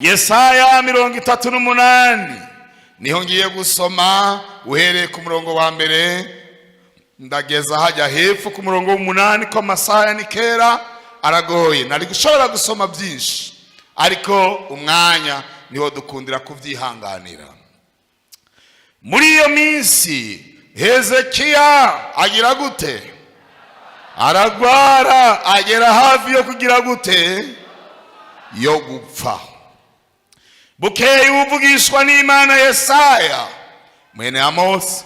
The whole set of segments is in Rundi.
Yesaya 38 niho ngiye gusoma, uhereye ku murongo wa mbere ndageza hajya hepfo ku murongo w'umunani, ko amasaha ni kera aragoye. Nari gushobora gusoma byinshi, ariko umwanya niwo dukundira kubyihanganira. Muri iyo minsi Hezekiya agira gute? Aragwara, agera hafi yo kugira gute? Yo gupfa. Bukeye uvugishwa n'Imana Yesaya mwene Amosi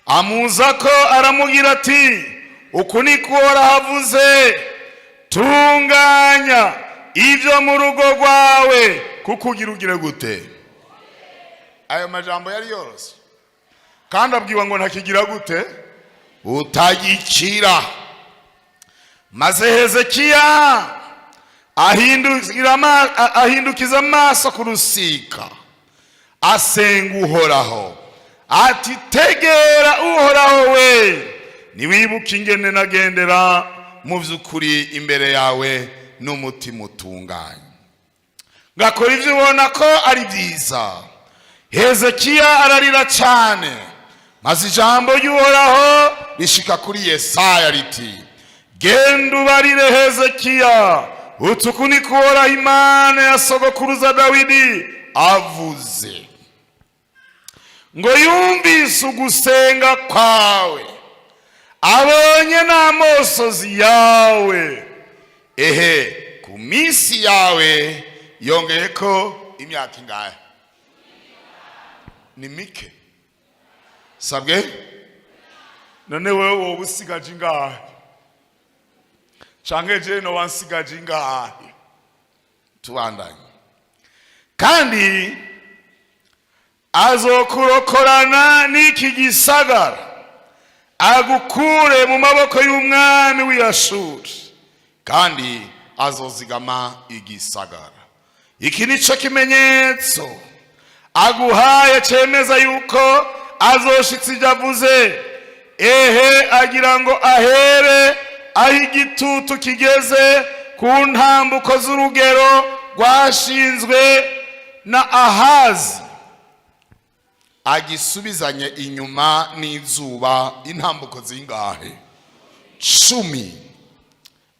amuza ko, aramubwira ati: "Uku niko Uhoraho avuze: tunganya ibyo mu rugo rwawe, kuko ugira ugire gute?" Ayo majambo yari yoroshye, kandi abwiwe ngo ntakigira gute? Utagikira. Maze Hezekiya ahindukiza amaso ku rusika, asenga Uhoraho ati: "Tegera Uhoraho we, niwibuke ingene nagendera mu by'ukuri imbere yawe n'umutima utunganye, ngakora ibyo ubona ko ari byiza." Hezekiya ararira cyane. Maze ijambo ry'Uhoraho rishika kuri Yesaya riti: "Genda ubarire Hezekiya uti: uku niko Uhoraho Imana ya sogokuruza Dawidi avuze ngo: yumvise ugusenga kwawe, abonye n'amosozi yawe. Ehe, ku minsi yawe yongeye ko imyaka ingahe?" Ni mike sabwe. None wewe wowe usigaje ingahe, canke je noba nsigaje ingahe? Tubandanye. "Kandi azokurokorana n'iki gisagara, agukure mu maboko y'umwami w'Iyashuri, kandi azozigama igisagara. Iki nico kimenyetso aguhaye cemeza yuko azoshitsa ibyo avuze: ehe, agira ngo ahere aho igitutu kigeze ku ntambuko z'urugero rwashinzwe na Ahazi, agisubizanye inyuma n'izuba intambuko zingahe? 10."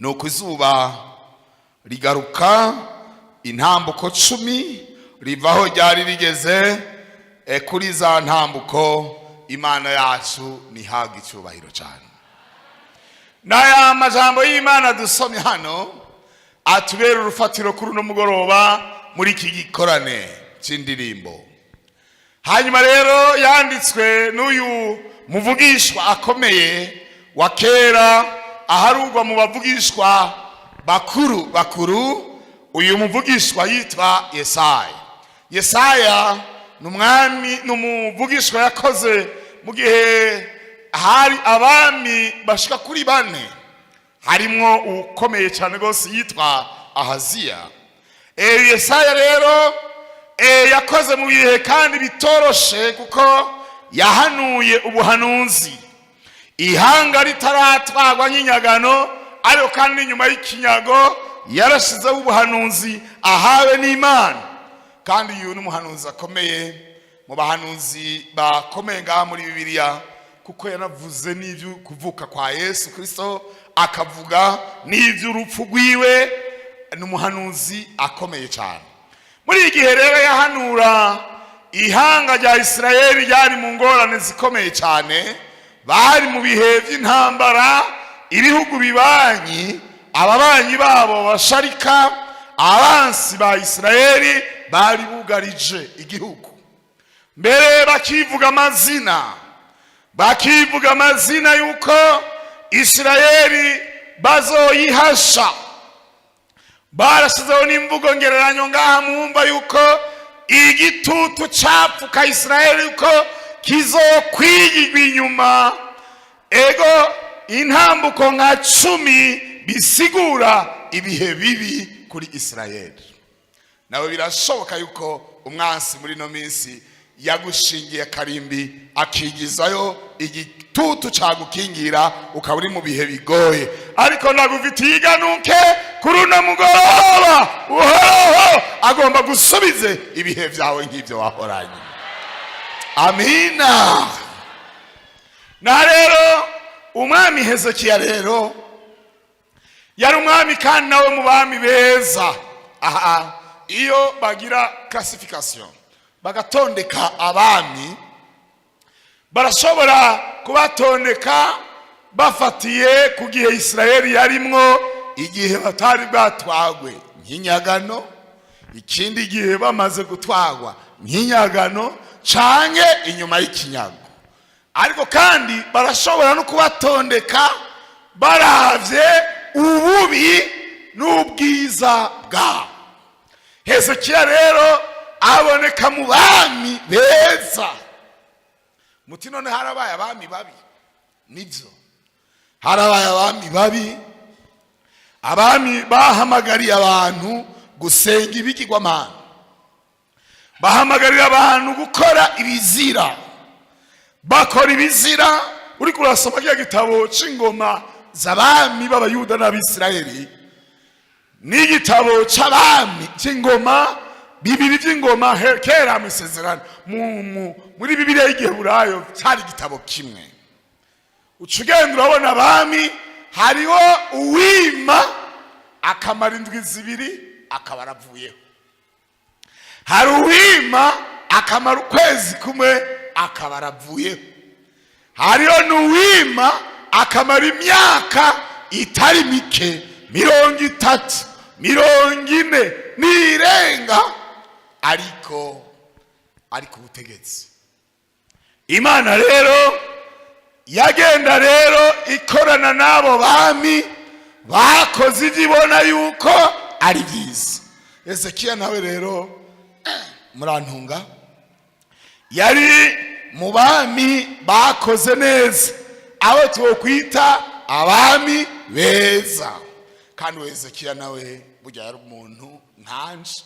Nuko izuba rigaruka intambuko 10, riva aho ryari rigeze kuri za ntambuko. Imana yacu ntihabwe icyubahiro cyane. N'aya majambo y'Imana dusomye hano atubera urufatiro kuri uno mugoroba muri iki gikorane cy'indirimbo. Hanyuma rero yanditswe n'uyu muvugishwa akomeye wa kera, aharugwa mu bavugishwa bakuru bakuru. Uyu muvugishwa yitwa Yesaya. Yesaya ni umwami, ni umuvugishwa yakoze mu gihe hari abami bashika kuri bane, harimwo ukomeye cyane rwose yitwa Ahaziya. Yesaya rero yakoze mu bihe kandi bitoroshe, kuko yahanuye ubuhanuzi ihanga ritaratwagwa nk'inyagano, ariko kandi nyuma y'ikinyago yarashizeho ubuhanuzi ahawe n'Imana. Kandi uyu ni umuhanuzi akomeye mu bahanuzi bakomeye ngaha muri Bibiliya, kuko yanavuze n'ibyo kuvuka kwa Yesu Kirisito, akavuga n'iby'urupfu rwiwe. Ni umuhanuzi akomeye cyane. Muri iki gihe rero yahanura, ihanga rya Isirayeli ryari mu ngorane zikomeye cyane. Bari mu bihe by'intambara, ibihugu bibanyi, ababanyi babo basharika, abansi ba Isirayeli bari bugarije igihugu. Mbere bakivuga amazina, bakivuga amazina yuko Isirayeli bazoyihasha. Barashyizeho n'imvugo ngereranyo ngaha mwumva, yuko igitutu capfuka Isirayeli, yuko kizokwigirwa inyuma ego intambuko nka 10, bisigura ibihe bibi kuri Isirayeli. Nawe birashoboka yuko umwansi muri ino minsi yagushingiye karimbi, akigizayo igitutu cyagukingira, ukaba uri mu bihe bigoye, ariko ndagufitiye iganuke. Kuri uno mugoroba, Uhoraho agomba gusubize ibihe byawe nk'ibyo wahoranye. Amina. Na rero umwami Hezekiya rero yari umwami, kandi nawe mu bami beza. Aha iyo bagira classification, bagatondeka abami, barashobora kubatondeka bafatiye ku gihe Isirayeli yarimwo, igihe batari bwatwagwe nk'inyagano, ikindi gihe bamaze gutwagwa nk'inyagano, canke inyuma y'ikinyago. Ariko kandi barashobora no kubatondeka baravye ububi n'ubwiza bwabo. Hezekiya rero aboneka mu bami beza. Muti: "None harabaye abami babi?" Nibyo, harabaye abami babi, abami bahamagariye abantu gusenga ibigirwamana, bahamagarira abantu gukora ibizira, bakora ibizira. Uriko urasoma kiriya gitabo c'ingoma z'abami b'Abayuda n'Abisirayeli n'igitabo c'abami c'ingoma bibiri by'ingoma kera mu isezerano, muri Bibiliya y'Igiheburayo cyari igitabo kimwe. Uca ugenda urabona abami, hariho uwima akamara indwi 2 akaba aravuyeho, hari uwima akamara ukwezi kumwe akaba aravuyeho, hariho n'uwima akamara imyaka itari mike, 30, 40 n'irenga, ariko ari ku butegetsi. Imana rero yagenda rero ikorana n'abo bami bakoze ibyo ibona yuko ari byiza. Hezekiya nawe rero, murantunga, yari mu bami bakoze neza, abo twokwita abami beza. Kandi Hezekiya nawe burya yari umuntu nkanje,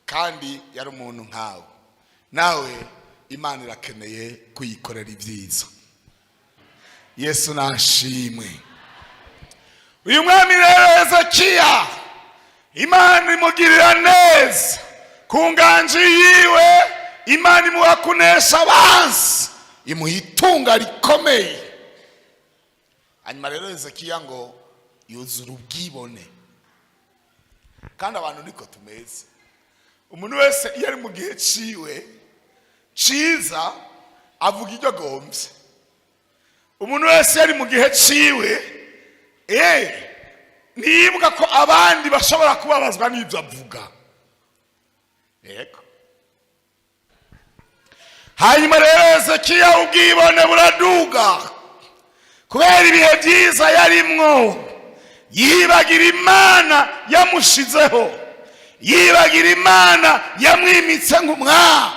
kandi yari umuntu nkawe. Nawe Imana irakeneye kuyikorera ibyiza. Yesu nashimwe. Uyu mwami rero Hezekiya, Imana imugirira neza ku nganji yiwe. Imana imuha kunesha abansi, imuha itunga rikomeye. Hanyuma rero Hezekiya ngo yuzura ubwibone. Kandi abantu niko tumeze, umuntu wese iyo ari mu gihe ciwe ciza avuga ibyo agombye. Umuntu wese iyo ari mu gihe ciwe, ntiyibuka ko abandi bashobora kubabazwa n'ibyo avuga. Yego. Hanyuma rero Hezekiya ubwibone buraduga kubera ibihe byiza yarimwo, yibagira Imana yamushizeho, yibagira Imana yamwimitse nk'umwami,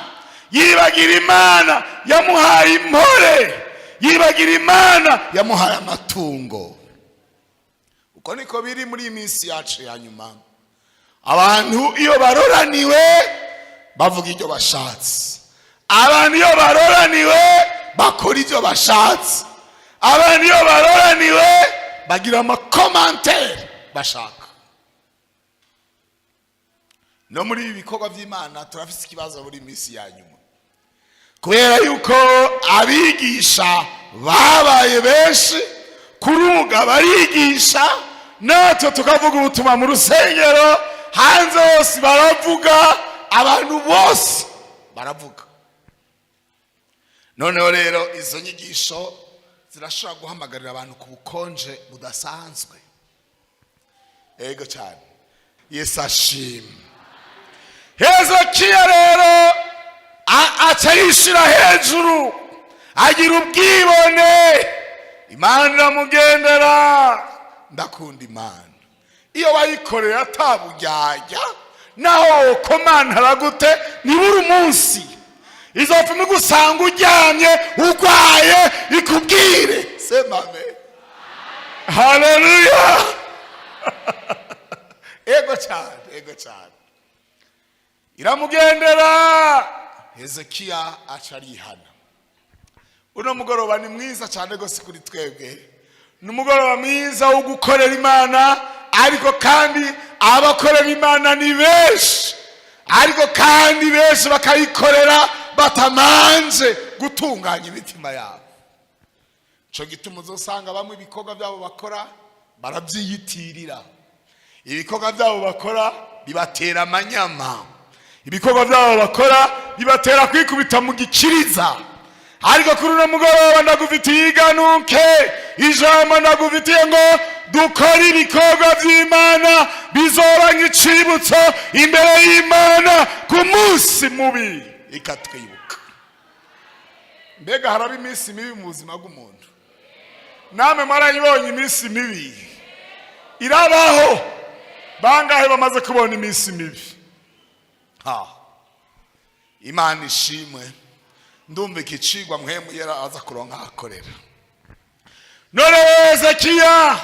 yibagira Imana yamuhaye impore, yibagira Imana yamuhaye amatungo. Uko niko biri muri iyi minsi yacu ya nyuma. Abantu iyo baroraniwe bavuga ibyo bashatse, abantu iyo baroraniwe bakora ibyo bashatse, abantu iyo baroraniwe bagira ama commentaires bashaka. No muri ibi bikorwa by'Imana turafite ikibazo muri iyi minsi ya nyuma, kubera yuko abigisha babaye benshi kuruga, barigisha, natwe tukavuga ubutumwa mu rusengero, hanze hose baravuga, abantu bose baravuga. Noneho rero izo nyigisho zirashobora guhamagarira abantu ku bukonje budasanzwe. Ego cyane, Yesu ashimwe. Hezekiya rero aca yishyira hejuru, agira ubwibone, Imana iramugendera. Ndakunda Imana iyo wayikoreye ataburyarya, naho wokomantara gute, nibura umunsi izopfuma igusanga uryamye urwaye, ikubwire semame haleluya. Ego cyane, ego cyane. Iramugendera, Hezekiya aca arihana. Uno mugoroba ni mwiza cyane rwose kuri twebwe, ni umugoroba mwiza wo gukorera Imana. Ariko kandi abakorera Imana ni benshi, ariko kandi benshi bakayikorera batamanje gutunganya imitima yabo. Ico gituma uzosanga bamwe ibikorwa byabo bakora barabyiyitirira, ibikorwa byabo bakora bibatera amanyama, ibikorwa byabo bakora bibatera kwikubita mu gikiriza. Ariko kuri uno mugoroba ndagufitiye iganuke, ijambo ndagufitiye ngo dukore ibikorwa by'Imana bizoba nk'icibutso imbere y'Imana ku munsi mubi, ikatwibuka. Mbega haraba iminsi mibi mu buzima bw'umuntu? Namwe mwarayibonye, iminsi mibi irabaho. Bangahe bamaze kubona iminsi mibi? Ha, Imana ishimwe. Ndumva ikicigwa Mpwemu Yera aza kuronka ahakorera. None Hezekiya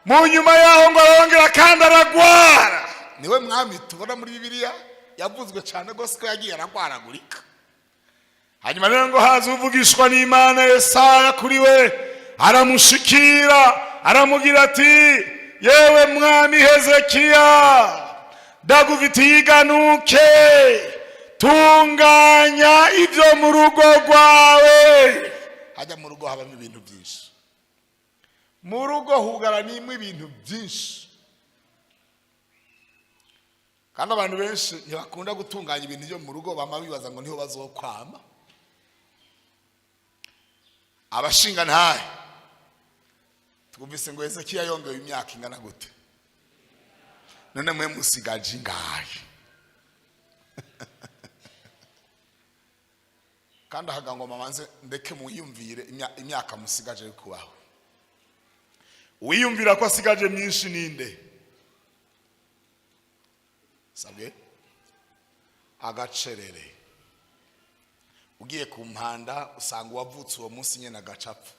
mu nyuma yaho ngo arongera kandi aragwara. Niwe mwami tubona muri Bibiliya yavuzwe cyane rwose ko yagiye aragwaragurika. Hanyuma rero ngo haza uvugishwa n'Imana Yesaya kuri we, aramushikira, aramubwira ati: "Yewe mwami Hezekiya, ndagufitiye iganuke, tunganya ibyo mu rugo rwawe." Hajya mu rugo habamo ibintu byinshi, mu rugo hugaraniyemo ibintu byinshi, kandi abantu benshi ntibakunda gutunganya ibintu byo mu rugo, bama bibaza ngo niho bazokwama. Abashinga ntahe, twumvise ngo Hezekiya yongewe imyaka ingana gute? None mwe musigaje ingahe? Kandi ahaga ngo mabanze ndeke muyumvire imyaka musigaje yo kubaho. Wiyumvira ko asigaje myinshi ninde? Sabwe agacerere. Ugiye ku mpanda usanga uwavutse uwo munsi nyine agacapfa,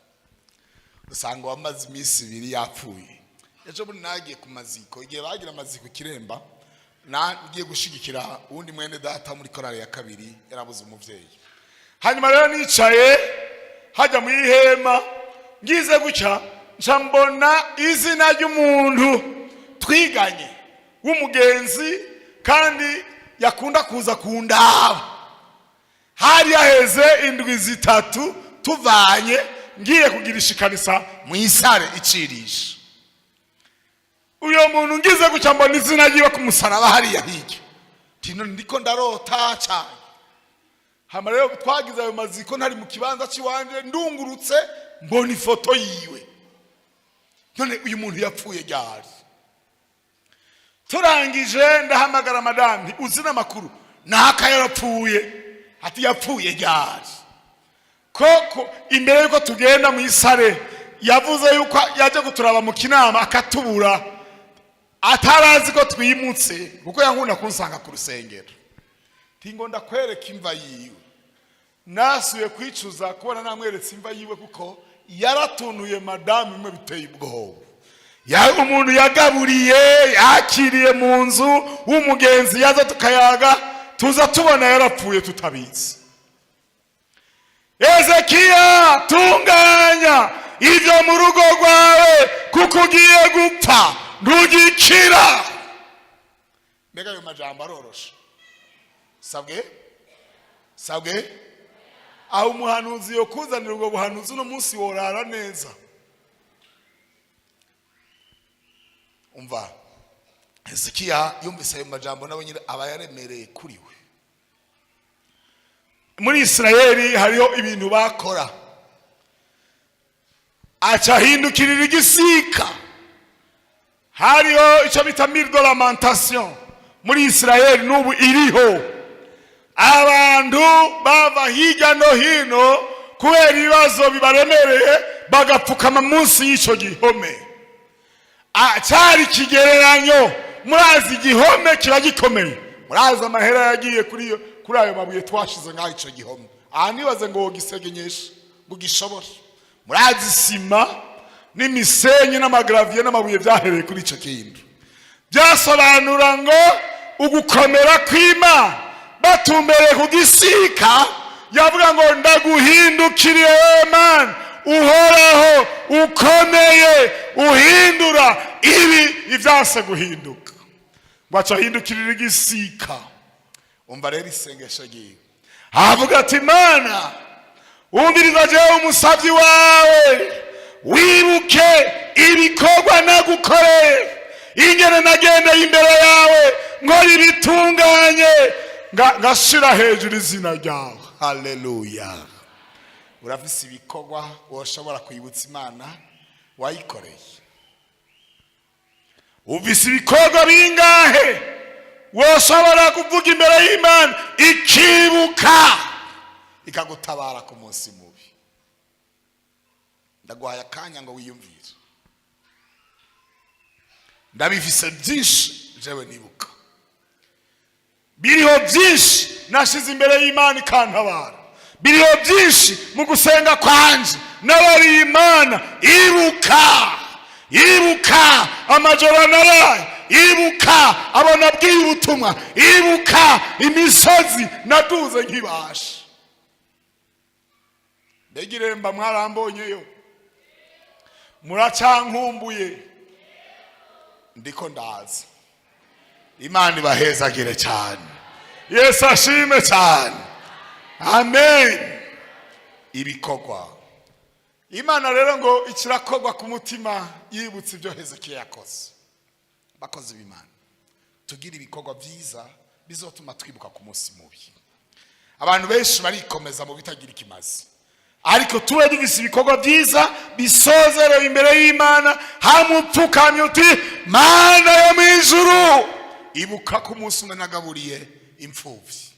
usanga uwamaze iminsi 2 yapfuye. Ejo bundi nagiye ku maziko, igihe bagira amaziko Kiremba, nagiye gushigikira uwundi mwene data muri korali ya kabiri yarabuze umuvyeyi. Hanyuma rero nicaye hajya mu ihema, ngize gutya nca mbona izina ry'umuntu twiganye w'umugenzi kandi yakunda kuza kundaba. Hari haheze indwi 3 tuvanye, ngiye kugirisha ikanisa mu isare icirisha uyo muntu. Ngize gutya mbona izina ryiwe ku musaraba hariya hirya. Tino ndiko ndarota cyane. Hama rero twagize ayo maziko ntari mu kibanza cy'iwanje, ndungurutse mbona ifoto yiwe. None uyu muntu yapfuye ryari? Turangije ndahamagara madame: "Uzi n'amakuru naka yarapfuye?" Ati: "Yapfuye ryari?" Koko imbere yuko tugenda mu isare yavuze yuko yaje kuturaba mu kinama akatubura, atarazi ko twimutse, kuko yankunda kunsanga ku rusengero. Tingo ndakwereka imva yiwe. Nasuye kwicuza kubona namweretse imva yiwe, kuko yaratunuye madamu imwe biteye ubwoba. Ya umuntu yagaburiye, yakiriye mu nzu, w'umugenzi, yaza tukayaga, tuza tubona yarapfuye tutabizi. Hezekiya, tunganya ibyo mu rugo rwawe kuko ugiye gupfa, ntugikira. Mbega ayo majambo aroroshe? Sabwe, sabwe. Aho umuhanuzi yo kuzanira ubwo buhanuzi uno munsi worara neza. Umva, Hezekiya yumvise ayo majambo, nawe nyine aba yaremereye kuri we. Muri Isirayeli hariho ibintu bakora, aca ahindukirira igisika. Hariho icyo bita mur de lamentation muri Isirayeli, n'ubu iriho. Abantu bava hirya no hino kubera ibibazo bibaremereye, bagapfukama munsi y'icyo gihome. Cyari ikigereranyo. Murazi igihome kiba gikomeye, murazi amahera yagiye kuri ayo mabuye twashize ngaho icyo gihome. Aha nibaze ngo wogisegenyeshe ngo ugishobore. Murazi isima n'imisenyi n'ama gravier n'amabuye byahereye kuri icyo kintu. Byasobanura ngo ugukomera kw'Imana. Batumbereye ku gisika, yavuga ngo: "Ndaguhindukiriye Mana." Uhoraho ukomeye, uhindura ibi ivyase guhinduka. Ngo ahindukirira igisika. Umva rero isengesho ryiwe, avuga ati: "Mana, wumviriza jewe umusavyi wawe, wibuke ibikorwa nagukoreye, ingene nagendeye imbere yawe nkora ibitunganye, ngashira hejuru izina ryawe." Haleluya! Urafise ibikorwa woshobora kwibutsa Imana wayikoreye? Ufise ibikorwa bingahe woshobora kuvuga imbere y'Imana, ikibuka, ikagutabara ku munsi mubi? Ndaguhaye akanya ngo wiyumvire. Ndabifise byinshi jewe nibuka, biriho byinshi nashize imbere y'Imana ikantabara, biriho byinshi mu gusenga kwanje n'abari Imana ibuka, ibuka amajoro naraye, ibuka abo nabwiye ubutumwa, ibuka imisozi naduze nkibasha. Mbega iremba mwarambonyeyo? Muracyankumbuye? Ndiko ndaza. Imana ibahezagire cyane. Yesu ashime cyane. Amen. Ibikorwa. Imana rero ngo ikirakorwa ku mutima, yibutse ibyo Hezekiya yakoze. Bakozi b'Imana, tugira ibikorwa byiza bizotuma twibuka ku munsi mubi. Abantu benshi barikomeza mu bitagira ikimazi, ariko tube dufise ibikorwa byiza bisozerewe imbere y'Imana, hamupfukamye uti: "Mana yo mu ijuru, ibuka ko umunsi umwe nagaburiye imfubyi."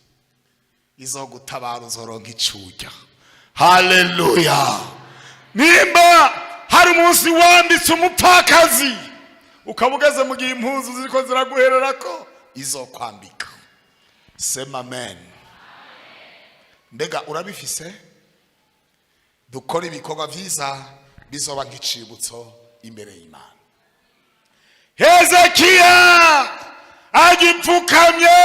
Izogutabara, uzoronka icujya. Haleluya! Nimba hari umunsi wambitse umupfakazi, ukaba ugeze mu gihe impuzu ziriko ziraguherera, ko izokwambika. Sema amen. Mbega urabifise? Dukora ibikorwa byiza bizoba nk'icibutso imbere y'Imana. Hezekiya agipfukamye,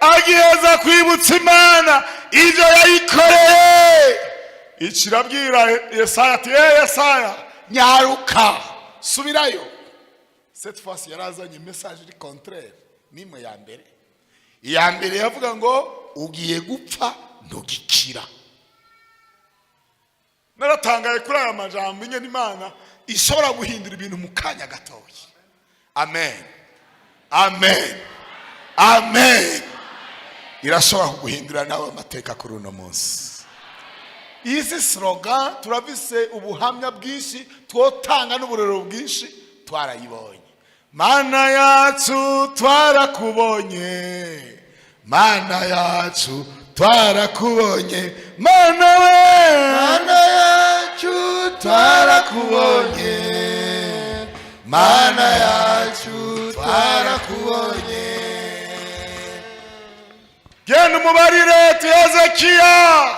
agiheza kwibutsa Imana ibyo yayikoreye, ikirabwira Yesaya ati: "Eh, Yesaya, nyaruka, subirayo." Cette fois yarazanye message iri contraire nimwe ya mbere. Iya mbere yavuga ngo ugiye gupfa, ntugikira. Naratangaye kuri aya majambo, ingene Imana ishobora guhindura ibintu mu kanya gatoya. Amen, amen, amen. Irashobora kuguhindura nawe amateka kuri uno munsi. Izi slogan turafise ubuhamya bwinshi twotanga n'uburero bwinshi. Twarayibonye Mana yacu, twarakubonye Mana yacu, twarakubonye Mana we. Mana yacu, twarakubonye Mana yacu, twarakubonye. Genda umubarire ati: "Hezekiya,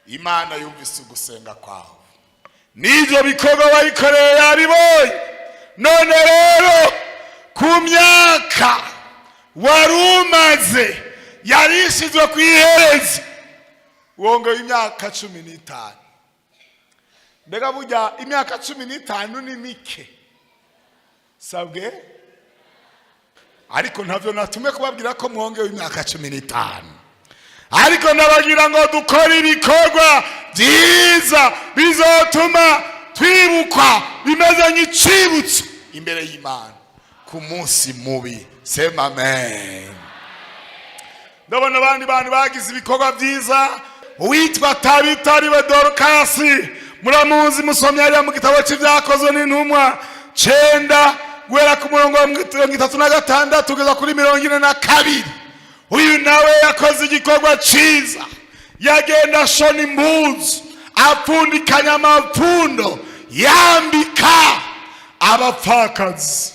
Imana yumvise ugusenga kwawe, n'ibyo bikorwa wayikoreye yabibonye. None rero ku myaka wari umaze yari ishyizwe ku iherezo, wongewe imyaka 15." Mbega burya imyaka 15 ni mike? Sabwe, ariko ntabyo natume kubabwira ko mwongewe imyaka 15, ariko ndabagira ngo dukore ibikorwa byiza bizotuma twibukwa, bimeze nk'icibutso imbere y'Imana ku munsi mubi. Sema amen. Ndabona abandi bantu bagize ibikorwa byiza. Uwitwa Tabita, ariwe Dorukasi, muramuzi. Musomye hariya mu gitabo cy'Ibyakozwe n'Intumwa 9, guhera ku murongo wa 36 kugeza kuri 42. Uyu nawe yakoze igikorwa cyiza. Yagenda ashona impuzu, apfundikanya amapfundo, yambika abapfakazi.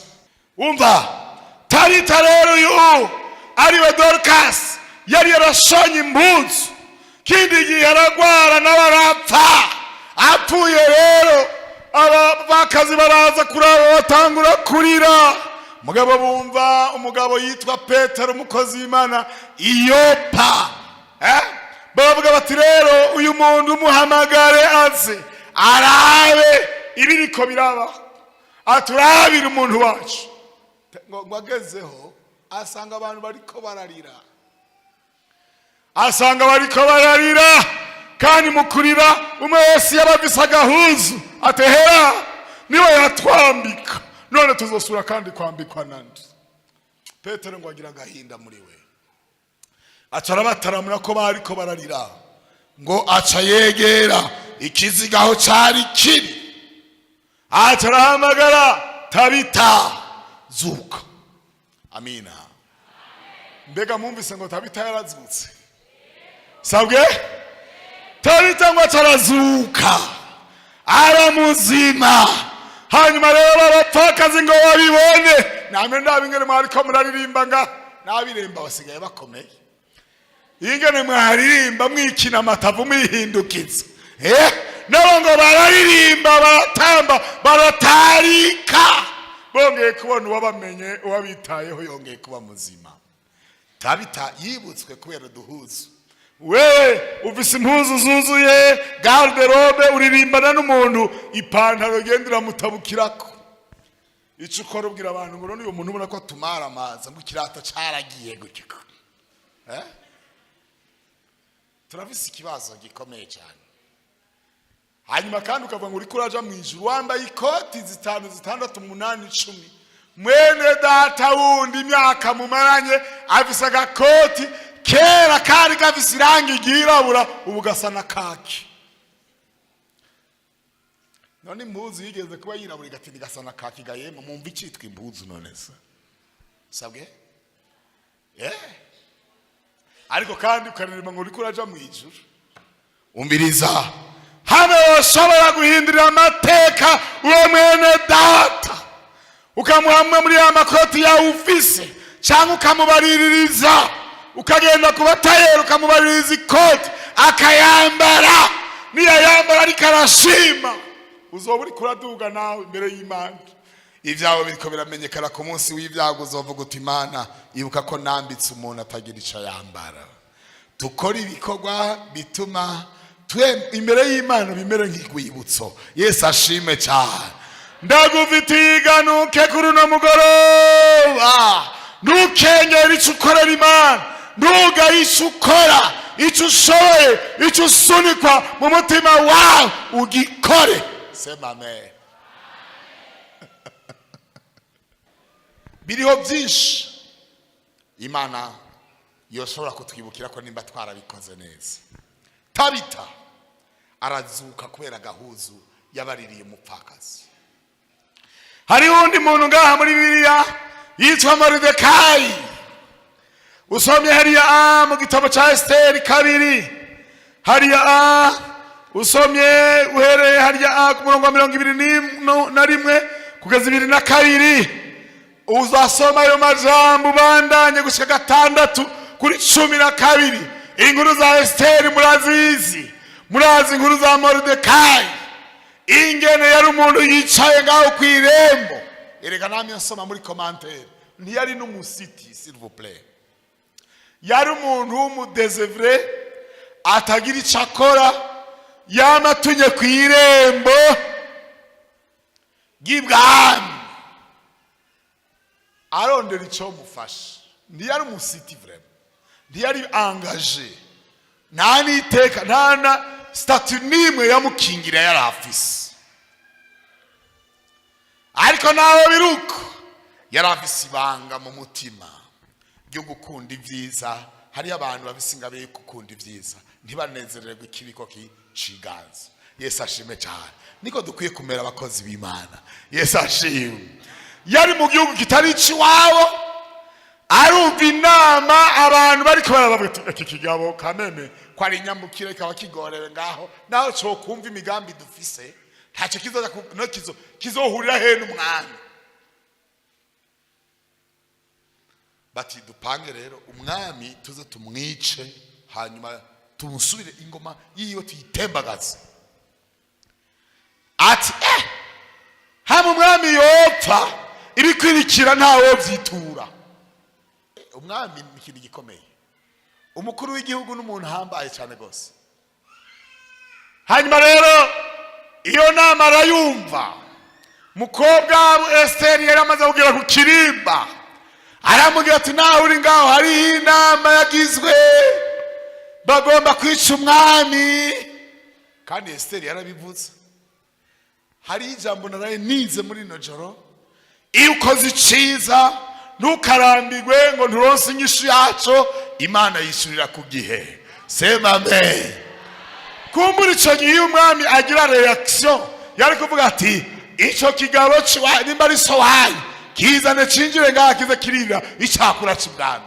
Umva, Tabita rero uyu ariwe Dorukasi yari yarashonye impuzu, kindi gihe aragwara, nawe arapfa. Apfuye rero, abapfakazi baraza kuraba, batangura kurira. Mugabo bumva umugabo yitwa Petero, umukozi w'Imana iyopa, eh? Baravuga bati: "Rero uyu muntu umuhamagare aze." Arabe ibiriko biraba, aturabire umuntu wacu. Ngo agezeho asanga abantu bariko bararira, asanga bariko bararira, kandi mu kurira umwe wese yaba afise agahuzu, atehera niwe yatwambika, none tuzosura kandi kwambikwa nandi? Petero ngo agira agahinda muri we, aca arabataramura ko bariko bararira, ngo aca yegera ikiziga aho cari kiri, aca arahamagara: "Tabita, zuka!" Amina. Mbega mwumvise ngo Tabita yarazutse? Sabwe, Tabita ngo aca arazuka, aramuzima. Hanyuma rero abapfakazi ngo babibone, namwe ndaba ingene mwariko muraririmba nga n'abiremba basigaye bakomeye, ingene mwaririmba mwikina amatavu, mwihindukiza, nabo ngo bararirimba, baratamba, baratarika, bongeye kubona uwabamenye, uwabitayeho, yongeye kuba muzima. Tabita yibutswe kubera uduhuzu. Wewe ufise impuzu zuzuye garde-robe, uririmbana n'umuntu ipantaro igenda iramutabukirako. Icyo ukora, ubwira abantu ngo none uyu muntu ubona ko atumara amazi, ngo ikirato caragiye gutyo. Turafise ikibazo gikomeye cyane. Hanyuma kandi ukavuga ngo uriko uraja mu ijuru wambaye ikoti zitanu, zitandatu, umunani, 10. Mwene data wundi imyaka mumaranye afise agakoti kera kari gafise irangi ryirabura, ubu gasa na kaki. None impuzu yigeze kuba yirabura igatinda igasa na kaki gayema, mumva icitwa impuzu none se? Sabwe, ariko kandi ukaririmba ngo uriko uraja mu ijuru. Umviriza, hano woshobora guhindurira amateka uwo mwene data, ukamuha amwe muri ya makoti yawe ufise, cyangwa ukamubariririza, ukagenda ku batayeri ukamubaririza ikoti akayambara. Niyayambara ariko arashima, uzoba uriko uraduga nawe imbere y'Imana. Ibyawe biriko biramenyekana. Ku munsi w'ibyago uzovuga uti: "Imana, ibuka ko nambitse umuntu atagira icyo yambara." Dukora ibikorwa bituma twe imbere y'Imana bimere nk'urwibutso. Yesu ashime cyane. Ndagufitiye iganuke kuri uno mugoroba: ntukengere icyo ukorera Imana, ntugaye icyo ukora, icyo ushoboye, icyo usunikwa mu mutima wawe ugikore. Sema amen. Biriho byinshi Imana yoshobora kutwibukira ko nimba twarabikoze neza. Tabita arazuka kubera agahuzu yabaririye umupfakazi. Hariho undi muntu ngaha muri Bibiliya yitwa Moridekayi. Usomye hariya mu gitabo cya Esiteri 2 hariya, usomye uhereye hariya ku murongo wa 21 kugeza 22, uzasoma ayo majambo ubandanye gushika 6:12. Inkuru za Esiteri murazizi, murazi inkuru za Moridekayi, ingene yari umuntu yicaye ngaho ku irembo. Erega namwe nsoma muri commentaire, ntiyari n'umusiti, s'il vous plaît, yari umuntu w'umu désœuvré atagira icyo akora, yama atunye ku irembo ry'ibwami arondera icyo mufasha. Ntiyari umusiti vraiment, ntiyari engagé, nta n'iteka, nta na statut n'imwe yamukingira yari afise. Ariko nawe biruko yari afise ibanga mu mutima ryo gukunda ibyiza. Hariyo abantu bafise ingabire yo gukunda ibyiza, ntibanezererwe ikibi ko kiciganza. Yesu ashime cyane. Niko dukwiye kumera abakozi b'Imana. Yesu ashimwe. Yari mu gihugu kitari icy'iwabo, arumva inama abantu bariko barabavuga ati: "Iki kigabo kameme ko ari inyambukire, kikaba kigorewe ngaho, naho cokumva imigambi dufise, ntacyo kizoja no kizohurira he n'umwami?" Bati: "Dupange rero umwami tuze tumwice, hanyuma tumusubire ingoma yiwe, tuyitembagaze." Ati: "Hamwe umwami yopfa, ibikwirikira ntawo byitura." Umwami ni ikintu gikomeye, umukuru w'igihugu n'umuntu ahambaye cyane rwose. Hanyuma rero Iyo nama arayumva. Mukobwa Esiteri yari amaze kugera ku kirimba, aramubwira ati: "Nawe uri ngaho, hariho inama yagizwe, bagomba kwica umwami." Kandi Esiteri yarabivuze. Hari ijambo naraye nize muri ino joro: iyo ukoze iciza, ntukarambirwe ngo nturonse inyishu yaco. Imana yishyurira ku gihe. Sema amen. Kumbura icyo gihe iyo umwami agira réaction, yari kuvuga ati: "Icyo kigabo nimba ari so wanyu, kizane cinjire ngaha, kize kirira icyakura c'ibwami."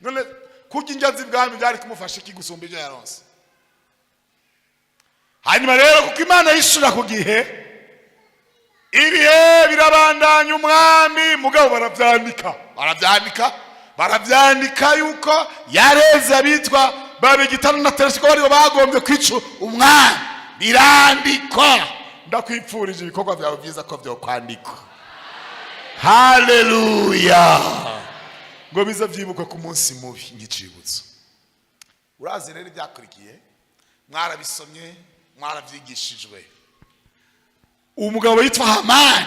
None kurya indya z'ibwami byari kumufasha iki gusumba ibyo yaronse? Hanyuma rero, kuko Imana yishura ku gihe, ibihe birabandanya. Umwami mugabo baravyandika, baravyandika, baravyandika yuko yareze abitwa Babigitana na Teresi ko baribo bagombye kwica umwami. Birandikwa. Ndakwipfurije ibikorwa byawe byiza ko byokwandikwa, haleluya, ngo bize byibukwe ku munsi mubi nk'icibutso. Urazi rero ibyakurikiye, mwarabisomye, mwarabyigishijwe. Umugabo yitwa Hamani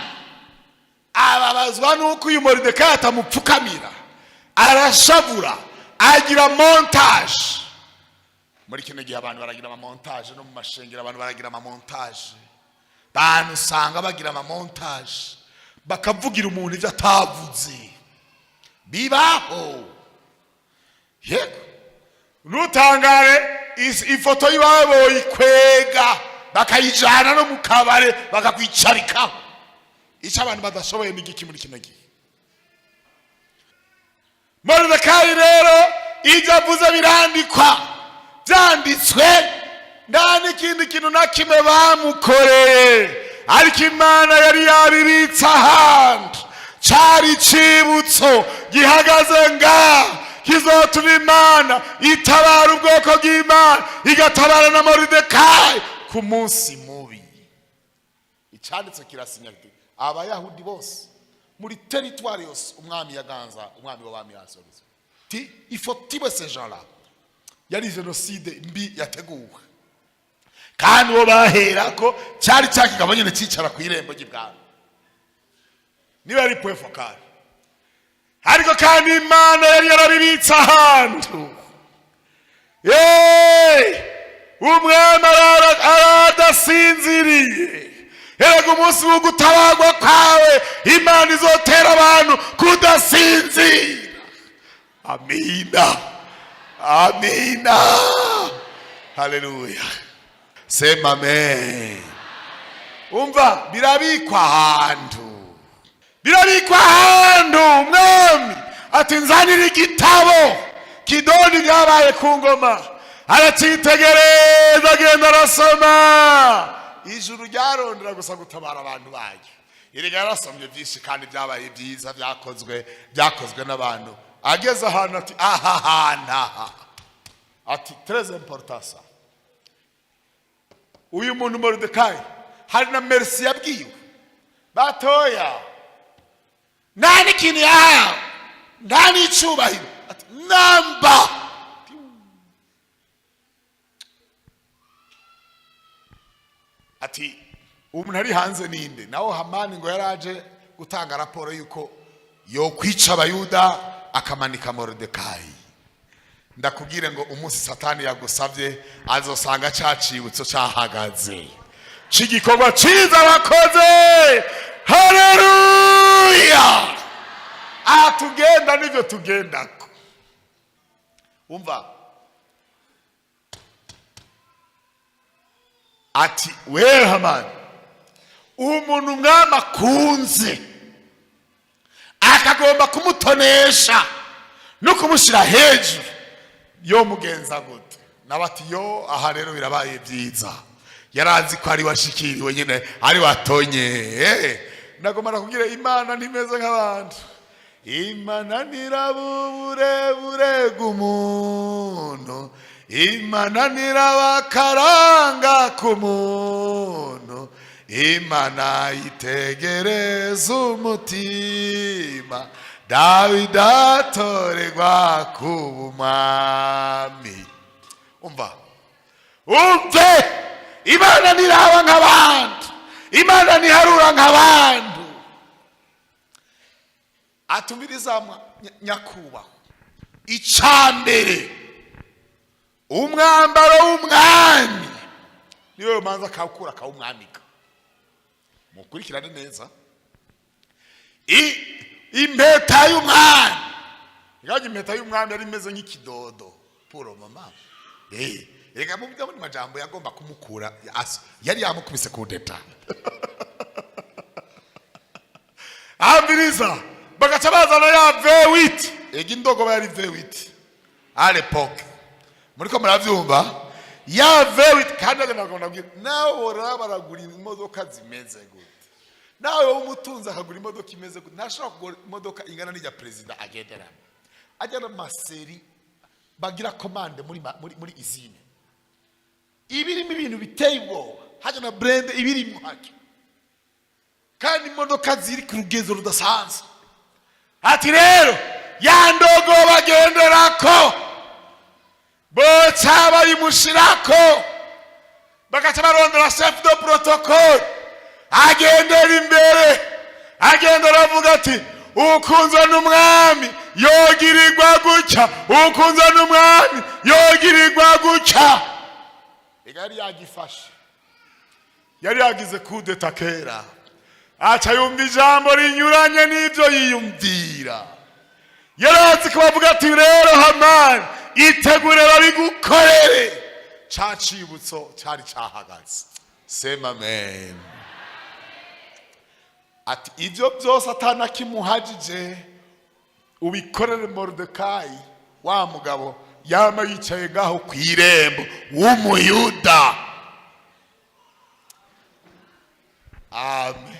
ababazwa n'uko uyu Moridekayi atamupfukamira, arashavura, agira montage. Muri kino gihe abantu baragira amamontage, no mu mashengero abantu baragira amamontage. Bantu usanga bagira amamontage, bakavugira umuntu ibyo atavuze. Bibaho, yego. Ntutangare ifoto y'iwawe boyikwega, bakayijana no mu kabare, bakakwicarikaho. Icyo abantu badashoboye ni igiki muri kino gihe? Moridekayi rero ibyo avuze birandikwa. Byanditswe, nta n'ikindi kintu na kimwe bamukoreye, ariko Imana yari yabibitse ahantu. Cari icibutso gihagaze nga kizotuma Imana itabara ubwoko bw'Imana, igatabara na Moridekayi ku munsi mubi. Icanditse kirasinya kiti: "Abayahudi bose muri territoire yose umwami yaganza, umwami w'abami yasohoza ti il faut tuer ces gens-là." Yari génocide mbi yateguwe, kandi uwo baherako cyari cya kigabo nyine cyicara ku irembo ry'ibwami, niba yari point focal. Ariko kandi Imana yari yarabibitse ahantu. Yeee! Umwami aradasinziriye. Erega umunsi wo gutabarwa kwawe, Imana izotera abantu kudasinzira. Amina, amina, haleluya, sema amen. Umva, birabikwa ahantu, birabikwa ahantu. Umwami ati: "Nzanira igitabo kidoni byabaye ku ngoma." Aracyitegereza, agenda arasoma. Ijuru ryarondera gusa gutabara abantu bayo. Erega yarasomye byinshi kandi byabaye byiza, byakozwe n'abantu. Ageze ahantu ati: "Aha hantu aha." Ati: "Très important ça." Uyu muntu Moridekayi hari na merci yabwiwe batoya, nta n'ikintu yahawe, nta n'icubahiro. Ati: "Namba." Ati: "Umuntu ari hanze ninde?" Naho Hamani ngo yaraje gutanga raporo y'uko yokwica Abayuda, akamanika Moridekayi. Ndakubwire ngo umunsi Satani yagusabye, azosanga ca cibutso cahagaze c'igikorwa ciza wakoze. Haleluya! Aha tugenda nivyo tugendako. Umva, ati: "We Hamani, umuntu umwami akunze, akagomba kumutonesha no kumushyira hejuru, yo mugenza gute?" Nawe ati: "Yo, aha rero birabaye byiza." Yarazi ko ari washikiriwe nyine, ari watonye. Ndagomba nakubwira, Imana ntimeze nk'abantu. Imana nirabuburebure bw'umuntu, Imana nirabakaranga k'umuntu, Imana yitegereza umutima. Dawidi atorerwa kuba umwami. Umva, umve, Imana ntiraba Imana ntiharura nk'abantu. Atumviriza nyakubahwa, icambere umwambaro w'umwami niwe manza akawukura akawumwambika. Mukurikirane neza. Impeta y'umwami igaje, impeta y'umwami yari imeze nk'ikidodo puro mama. Reka mu byo majambo yagomba kumukura yari yamukubise kudeta. Ambiriza, bagaca bazana ya V8. Ega indogoba yari V8 à l'époque, muriko muravyumva? Ya V8. Kandi agenda nabwira nawe, bora baragura imodoka zimeze gute, nawe wowe umutunzi akagura imodoka imeze gute, ntashobora kugura imodoka ingana n'ijya perezida agenderamo. Ajya n'amaseri bagira commande muri usine, ibirimo ibintu biteye ubwoba, hajya na blindé ibirimo hajya, kandi imodoka ziri ku rugezo rudasanzwe. Ati rero ya ndogo bagenderako boca bayimushirako, bagaca barondera chef de protocole, agendera imbere, agenda aravuga ati: "Ukunzwe n'umwami yogirirwa gutya, ukunzwe n'umwami yogirirwa gutya." Ega yari yagifashe, yari yagize kudeta kera. Aca yumva ijambo rinyuranye n'ibyo yiyumvira. Yari azi ko bavuga ati: "Rero Hamani, itegure babigukorere." Ca cibutso cari cahagaze. Sema amen. Ati ibyo byose atanakimuhagije, ubikorere Moridekayi, wa mugabo yama yicaye ngaho ku irembo w'Umuyuda. Amen,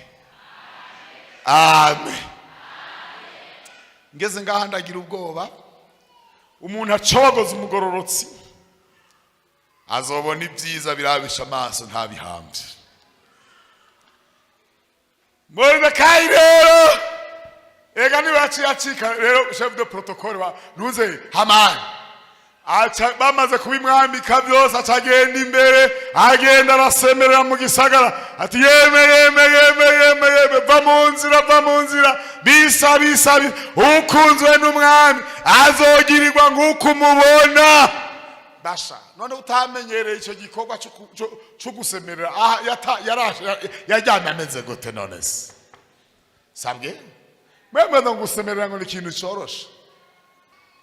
amen. Ngeze ngaha ndagira ubwoba. Umuntu acogoza umugororotsi azobona ibyiza birabisha amaso ntabihambye. Moridekayi rero ega niba yaciye acika rero chef de protocole wa ntuze Hamani, aca bamaze kubimwambika byose, aca agenda imbere, agenda arasemerera mu gisagara ati: "Yeme, yeme, yeme, yeme, yeme, va mu nzira, va mu nzira, bisa bisa bisa, ukunzwe n'umwami azogirirwa nk'uko umubona." Basha none utamenyereye icyo gikorwa cyo gusemerera, aha yaryamye ameze gute? None se sabwe mwemwe ngo gusemerera ngo ni ikintu cyoroshe?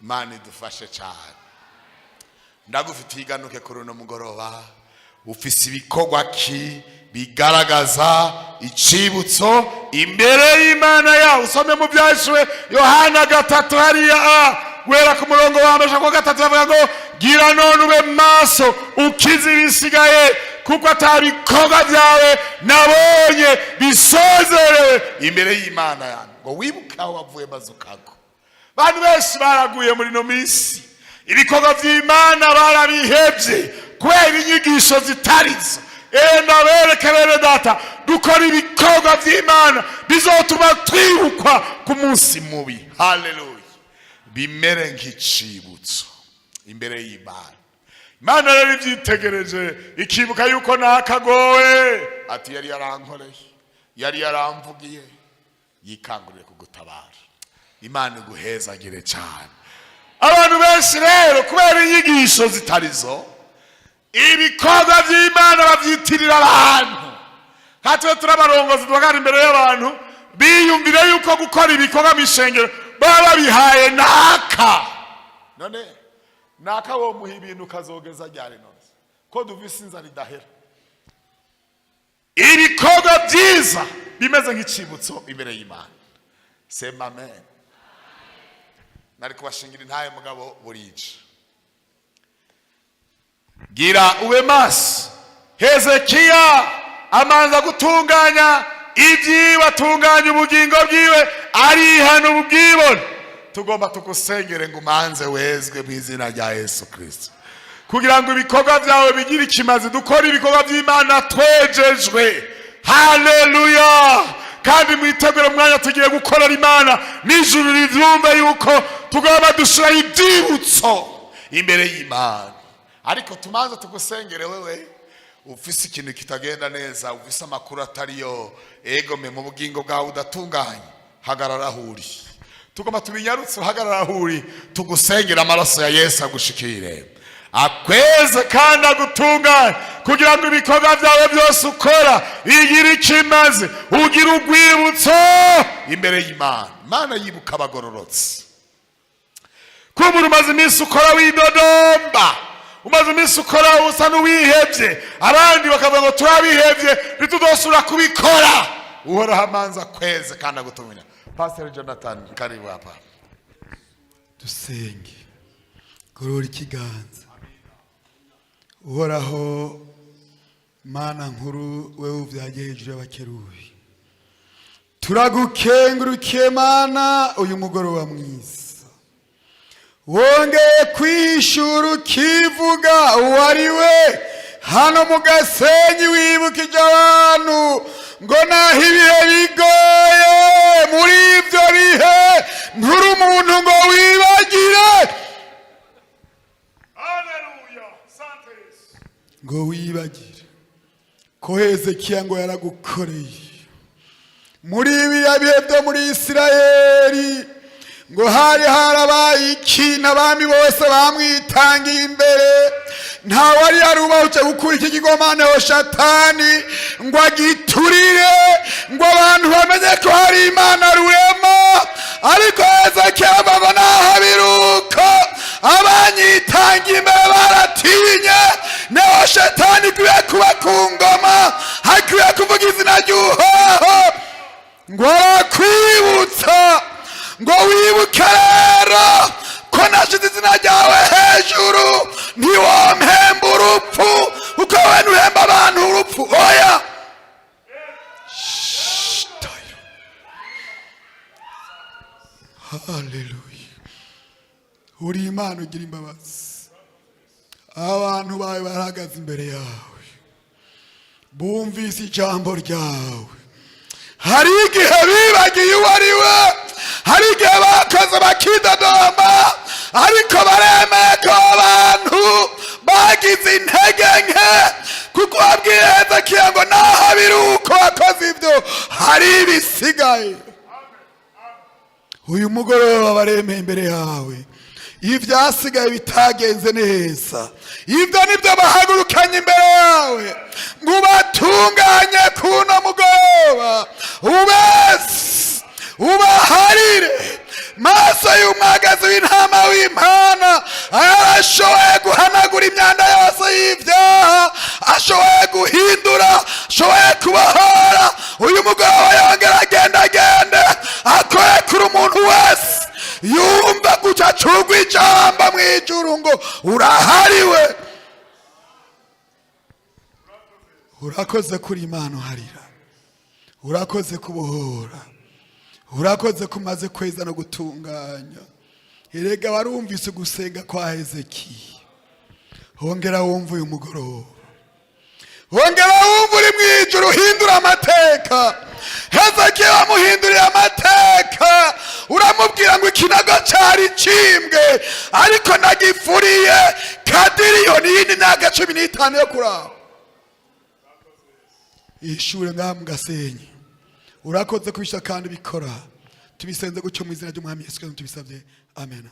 Imana idufashe cyane. Ndagufitiye iganuke kuri uno mugoroba. Ufise ibikorwa ki bigaragaza icibutso imbere y'Imana yawe? Usome mu Byahishuwe Yohana 3 hariya a guhera ku murongo wa mbere ku wa gatatu, bavuga ngo: "Gira none ube maso, ukize ibisigaye, kuko atabikorwa byawe nabonye bisozerewe imbere y'Imana yanjye." Ngo wibuke aho wavuye maze ukagwa. Abantu benshi baraguye muri ino minsi, ibikorwa by'Imana barabihebye kubera inyigisho zitarizo. Enda bereke bene data, dukora ibikorwa by'Imana bizotuma twibukwa ku munsi mubi. Haleluya! Bimere nk'icibutso imbere y'Imana. Imana rero ibyitegereje ikibuka yuko nakagowe, ati: "Yari yarankoreye, yari yaramvugiye," yikangurire kugutabara. Imana iguhezagire cyane. Abantu benshi rero kubera inyigisho zitarizo, ibikorwa by'Imana babyitirira abantu. Hatwe turabarongozi duhagarara imbere y'abantu, biyumvire yuko gukora ibikorwa mu ishengero baba babihaye naka. None naka womuha ibintu ukazogeza ryari? None ko duvise inzara idahera. Ibikorwa byiza bimeze nk'icibutso imbere y'Imana. Sema amen. Nari kubashingira intaye mugabo burije. Gira ube maso. Hezekiya amanza gutunganya ibyiwe, atunganya ubugingo bwiwe, arihana ubwibone. Tugomba tugusengere ngo umanze wezwe mu izina rya Yesu Kirisito, kugira ngo ibikorwa byawe bigire ikimazi. Dukore ibikorwa by'Imana twejejwe. Haleluya! Kandi mwitegure umwanya tugiye gukorera Imana n'ijuru rivyumve yuko tugomba dushiraho ibyibutso imbere y'Imana. Ariko tumanze tugusengere wewe. Ufise ikintu kitagenda neza, ufise amakuru atariyo, egome mu bugingo bwawe udatunganye, hagarara aho uri. Tugomba tubinyarutse. Uhagarara aho uri, tugusengera, amaraso ya Yesu agushikire, akweze kandi agutunganye, kugira ngo ibikorwa byawe byose ukora bigire icyo imaze, ugire urwibutso imbere y'Imana. Imana yibuka abagororotse. Kuba umaze iminsi ukora widodomba, umaze iminsi ukora usa n'uwihebye, abandi bakavuga ngo turabihebye, ntitudosubira kubikora. Uhoraho amanza akweze kandi agutumira. Pastor Jonathan, karibu hapa. Dusenge. Gorora ikiganza. Uhoraho Mana nkuru, wewe uvyagiye hejuru y'abakerubi, turagukengurukiye Mana uyu mugoroba mwiza. Wongeye kwishura, ukivuga uwo ari we hano mu Gasenyi. Wibukije abantu ngo naho ibihe bigoye, muri ibyo bihe nturi umuntu ngo wibagire. Haleluya, sante Yesu. Ngo wibagire ko Hezekiya ngo yaragukoreye muri biriya bihe byo muri Isirayeli, ngo hari harabaye ikintu, abami bose bamwitangiye imbere, ntawe wari yarubahutse gukura iki kigomane shatani ngo agiturire, ngo abantu bamenye ko hari Imana rurema. Ariko Hezekiya avuga ngo naho biruko, abanyitangiye imbere baratinye neho shetani ikwiye kuba ku ngoma, hakwiye kuvuga izina ry'Uhoraho. Ngo arakwibutsa ngo wibuke rero ko nashize izina ryawe hejuru, ntiwompemba urupfu, kuko wowe ntuhemba abantu urupfu. Oya. Shh, tayo. Haleluya! Uri Imana ugira imbabazi. Abantu bawe barahagaze imbere yawe, bumvise ijambo ryawe. Hari igihe bibagiye uwo ari we, hari igihe bakoze bakidodomba, ariko baremeye ko abantu bagize intege nke, kuko wabwiye Hezekiya ngo naho biri uko wakoze ibyo, hari ibisigaye. Uyu mugoroba baremeye imbere yawe ibyasigaye bitagenze neza. Ibyo nibyo bahagurukanye imbere yawe ngo ubatunganye kuno mugoroba, ubese, ubaharire. Maso y'umwagazi w'intama w'Imana arashoboye guhanagura imyanda yose y'ibyaha, ashoboye guhindura, ashoboye kubohora. Uyu mugoroba yongera agenda agende akore kuri umuntu wese yumva guca acugwa ijambo mu ijuru ngo urahariwe. Urakoze kuri Imana uharira, urakoze kubohora, urakoze kumaze kweza no gutunganya. Erega warumvise gusenga kwa Hezekiya. Hongera wumva uyu mugoroba, wongera wumva uri mu ijuru, uhindura amateka. Hezekiya wamuhinduriye amateka, uramubwira ngo ikinago cyari cimbwe, ariko nagifuriye kadiriyoni y'indi myaka 15 yo kuraba ishure ngaha mu Gasenyi. Urakoze kubisha kandi bikora. Tubisenze gutyo mu izina ry'Umwami Yesu Kristo tubisabye, amen.